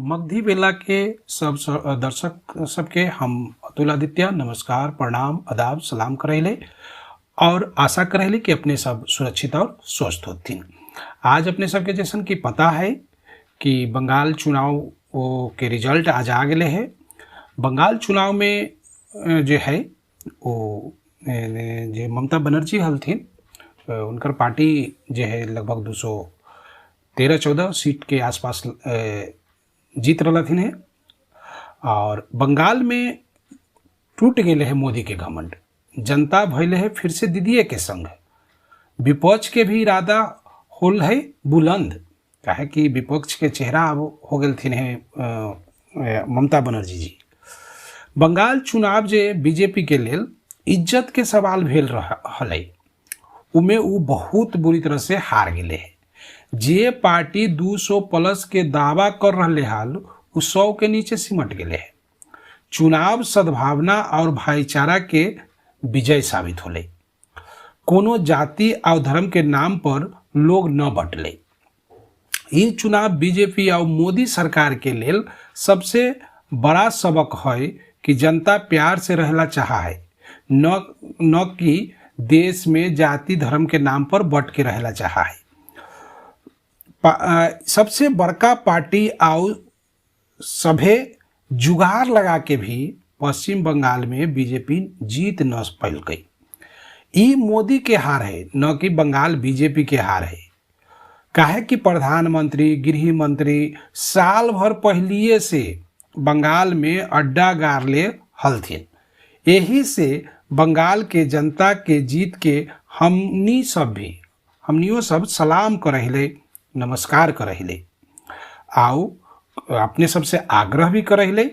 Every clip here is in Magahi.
मगधी बेला के सब दर्शक सबके हम अतुल आदित्य नमस्कार, प्रणाम, आदाब, सलाम करैले और आशा करैले कि अपने सब सुरक्षित और स्वस्थ होथिन। आज अपने सबके जैसन कि पता है कि बंगाल चुनाव के रिजल्ट आज आ गए है। बंगाल चुनाव में जो है वो जे ममता बनर्जी हलथिन, उनकर पार्टी जो है लगभग 213-14 सीट के आसपास जीत रहा है और बंगाल में टूट गए है मोदी के घमंड। जनता भैले है फिर से दीदीए के संग। विपक्ष के भी इरादा होल है बुलंद, काहे कि विपक्ष के चेहरा अब हो गए है ममता बनर्जी जी। बंगाल चुनाव जे बीजेपी के लेल इज्जत के सवाल भेल हलै, उमे उ बहुत बुरी तरह से हार गए है। जे पार्टी 200 प्लस के दावा कर रहे हाल उ 100 के नीचे सिमट गए है। चुनाव सद्भावना और भाईचारा के विजय साबित होले। कोनो जाति और धर्म के नाम पर लोग न बटले। ये चुनाव बीजेपी और मोदी सरकार के लेल सबसे बड़ा सबक है कि जनता प्यार से रहला चाहा है, न कि देश में जाति धर्म के नाम पर बट के रहला चाहा है। सबसे बड़का पार्टी और सभे जुगाड़ लगा के भी पश्चिम बंगाल में बीजेपी जीत न पैलकै। ई मोदी के हार है, न कि बंगाल बीजेपी के हार है। काहे कि प्रधानमंत्री, गृह मंत्री साल भर पहलिए से बंगाल में अड्डा गाड़ले हलथिन। यही से बंगाल के जनता के जीत के हमनियों सब सलाम करहिले, नमस्कार करहिले। आओ अपने सबसे आग्रह भी करहिले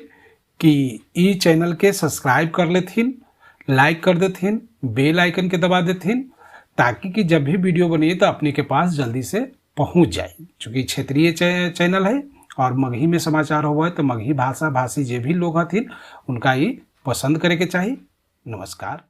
कि ई चैनल के सब्सक्राइब कर लेथिन, लाइक कर देथिन, बेल आइकन के दबा देथिन, ताकि कि जब भी वीडियो बनिए तो अपने के पास जल्दी से पहुंच जाए। चूँकि क्षेत्रीय चैनल है और मगही में समाचार हुआ है तो मगही भाषा भाषी जे भी लोग हथिन उनका ये पसंद करे के चाहिए। नमस्कार।